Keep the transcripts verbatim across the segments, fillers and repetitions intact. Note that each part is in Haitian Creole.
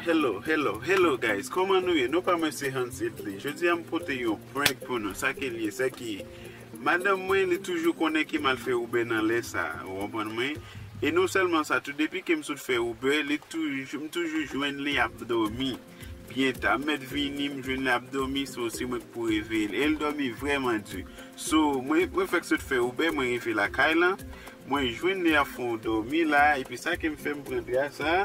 Hello, hello, hello guys, kòman nou ye? Non pa mwen se Hans Edley. Jodi a m pote yon prank pou nou. Sa ke l ye, sa ki ye. Madanm mwen, li toujou konnen ke m al fè Uber nan lè sa, ou konprann mwen? E non sèlman sa, tou depi ke m sot fè Uber, li toujou, m toujou jwenn li ap dòmi. Byen ta, m mèt vini, m jwenn li ap dòmi, so se mwen k pou reveye l. E l dòmi vrèman di. So, mwen, mwen fèk sot fè Uber, mwen rive lakay lan, mwen jwenn li ap fè yon dòmi la, epi sa ke m fè, m pran dra sa,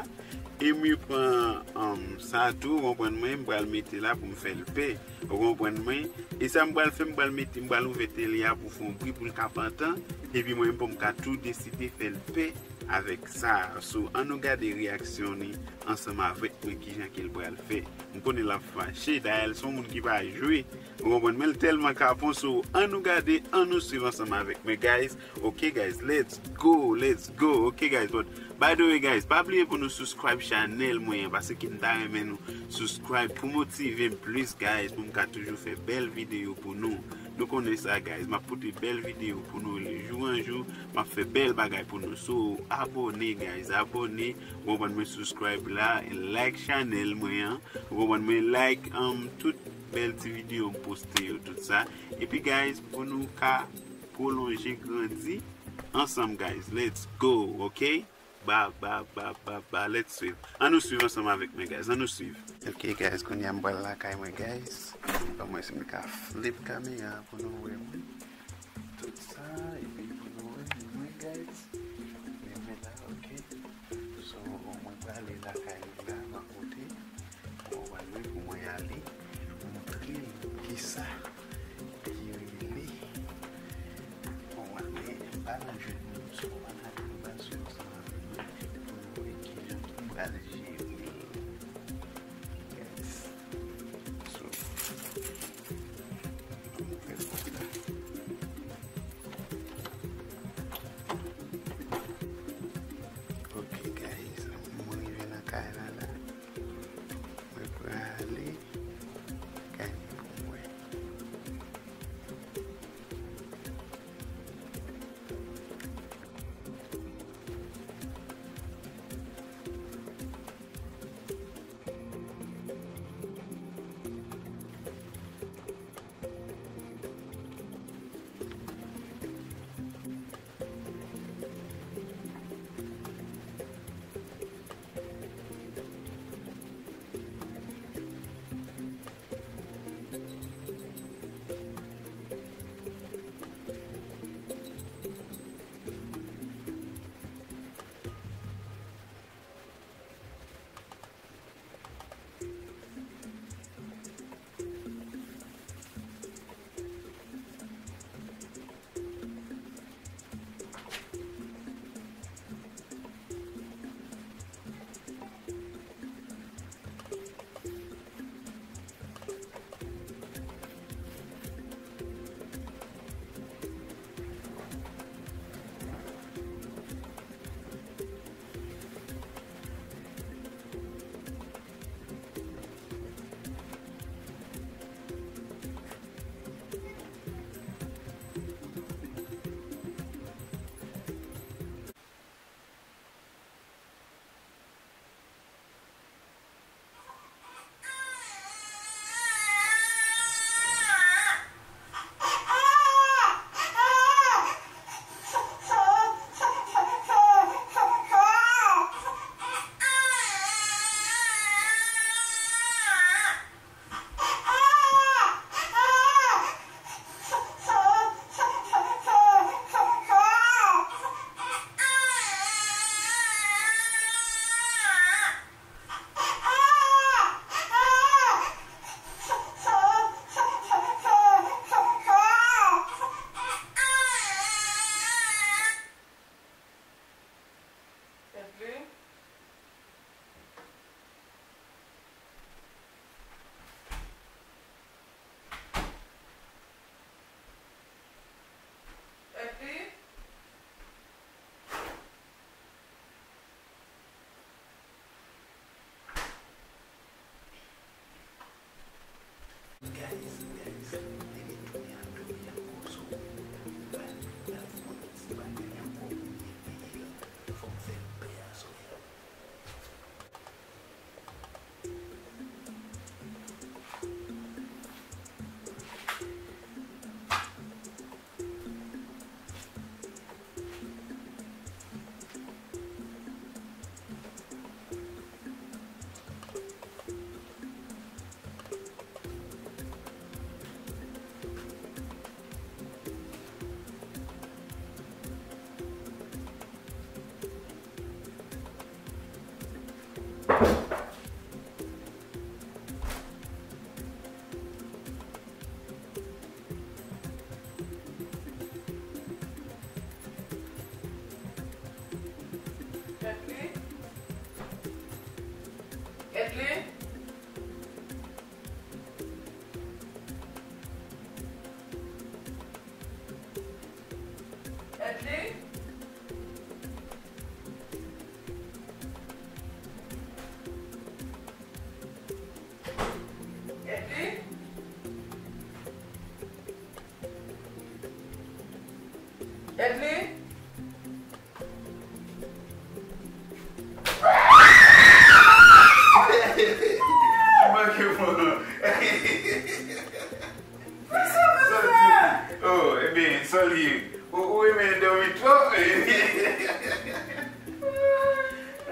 e m pran um, sa tou, ou konprann mwen, m pral mete la pou m fè l pè. Ou konprann mwen? E sa m pral fè, m pral mete, m pral ouvè tele a pou fè yon bri pou l ka pantan. Epi mwen menm pou m ka tou deside fè l pè avèk sa. So, ann nou gade reyaksyon li ansanm avèk mwen kijan ke l pral fè. M konnen l ap fache, dayè l se yon moun ki pa jwe. Ou konprann? Men l tèlman kapon, so, ann nou gade, ann nou swiv ansanm avèk mwen, guys. Ok, guys, let's go, let's go. Ok, guys, but by the way, guys, pa bliye pou nou subscribe channel mwen an, paske m ta renmen nou subscribe pou motive m plis, guys, pou m ka toujou fè bèl videyo pou nou. Nou konnen sa, guys, m ap pote bèl videyo pou nou jou an jou, m ap fè bèl bagay pou nou. So, abòne, guys, abòne, ou konprann mwen, subscribe la, like channel mwen an, ou konprann mwen, like um, tout bèl ti videyo m poste yo, tout sa. Epi, guys, pou nou ka pwolonje, grandi ansanm, guys. Let's go, ok? Ba, ba, ba, ba, ba, let's swiv. Ann nou swiv ansanm avèk mwen, guys. Ann nou swiv. Ok, guys, kounye a m pral lakay mwen, guys. Ban mwen si m ka flip kamera pou nou wè mwen. Tout sa, epi pou nou wè mwen, guys. Men mwen la, ok. So, mwen prale lakay mwen la, m ap monte. Bon, mwen lwe pou mwen ale montre l kisa ki rele. Bon, mwen lwe, m pa nan jwèt moun, so mwen ale, nou pral swiv ansanm avèk mwen pou nou wè kijan m pral jere l. Guys. So, nou fè konsa.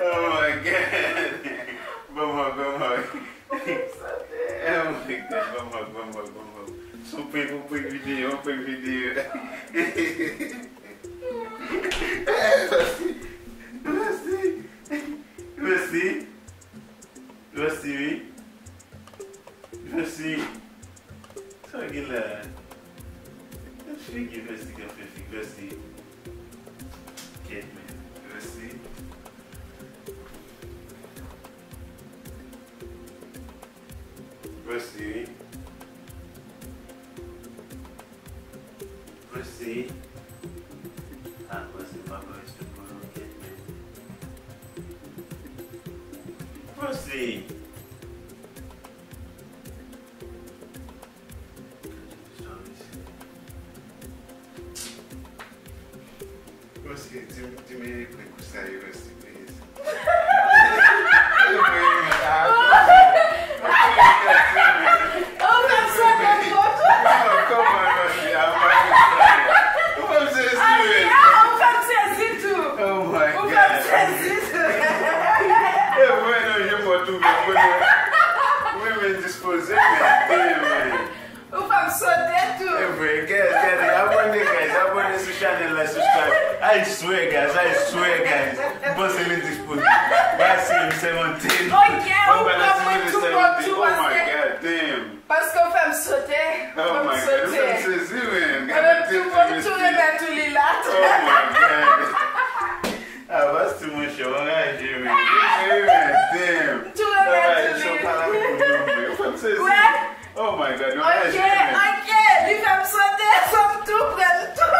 Oh my God. Ban m hug, ban m hug. Oh my God, ban m hug, ban m hug, ban m hug. Se yon prank, yon prank videyo, yon prank videyo. Mèsi. Mèsi. Mèsi. Mèsi, wi. Mèsi. Sa w gen la? Gad figi Vèsi k ap fè figi Vèsi. Kèt, men. Vèsi. Vèsi, wi. Vèsi. Ah, Vèsi, pa respè pou nou, kèt, men. Vèsi. Paske di m, di m e prank ou sa ye, Vèsi, please. Ou fè m sote twò tou. Ou fè m sezi, men. Ou fè m sezi tou. Ou fè m sezi tou. E vre, non, je mò tou, men, mwen, mwen, mwen dispoze, men, men. Ou fè m sote tou. E vre, guys, gade, abòne, guys, abòne sou chanèl la, subscribe. I swear, guys, I swear, guys. M panse li dispoze. Ba si m sèmante. Ok, ou pran mwen tou bon tou, paske, paske ou fè m sote. Ou fè m sote. Ou fè m tou bon tou, remèt ou li la. Oh my God. Ah, Vasti, monchè, w anraje, men. Wi, men, damn. Tou remèt ou li. Ou fè m sezi. Oh my God, nou anraje, men. Ok, ok, li fè m sote, fò m tou pran l tou.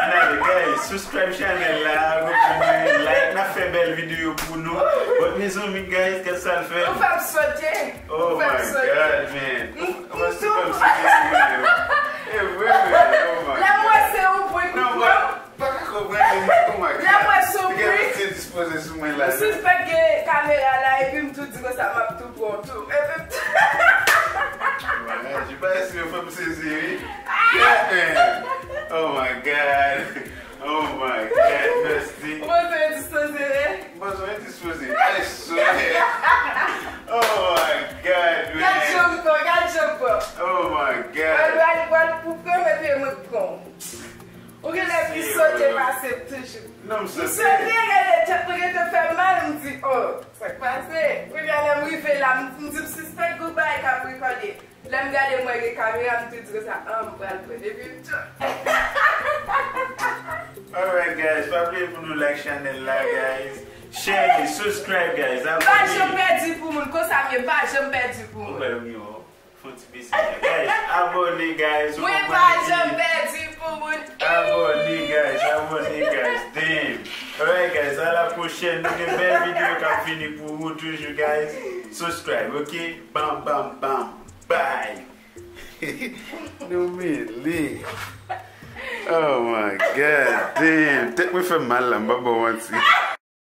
Ann ale, guys, subscribe chanèl la, reponn mwen, like, n ap fè bèl videyo pou nou. But mezanmi, guys, gad sa l fè. Ou fè m sote. Oh my God, man. Ou fè m sezi, man. E vre, man. Oh my God. Lè m wè se ou prank ou pran. Pa ka konprann li, oh my God. Lè m wè sou prank, misye dispoze sou mwen la. M sispèk gen kamera la, epi m tou di konsa, m ap tou pran w tou. Epi m tou. Mwen, je pa esi yo fè m sezi, wi. Oh my God. Oh my God, Vasti. Ou panse yo dispoze, wi? M panse yo dispoze. I swear. Oh my God, man. Gad jan m pran, gad jan m pran. Oh my God. Mwen pral, pral pou pran, epi mwen pran w. Ou genlè pi sote pase m toujou. Non, m sote. M sote, gade tèt mwen gentan fè mal, m di, oh, sa k pase? Kounye a lè m rive la, m, m di m sispèk gon bagay k ap rekòde. Lè m gade m wè gen kamera, m tou di konsa, ah, m pral pran epi m tou. Alright, guys, pa bliye pou nou like chanèl la, guys. Share, subscribe, guys. Pa janm pèdi pou moun, konsa m ye, pa janm pèdi pou moun. Ou wè m yo. Fon ti pisi la. Guys, abòne, guys. Mwen pa janm pèdi pou moun. Abòne, guys. Abòne, guys. Damn. Alright, guys. A la pwochèn. Nou gen bèl videyo k ap vini pou ou toujou, guys. Subscribe, ok? Bam, bam, bam. Bye. Nou mele. Oh my God. Damn. Tèt mwen fè m mal la, m pa ba w manti.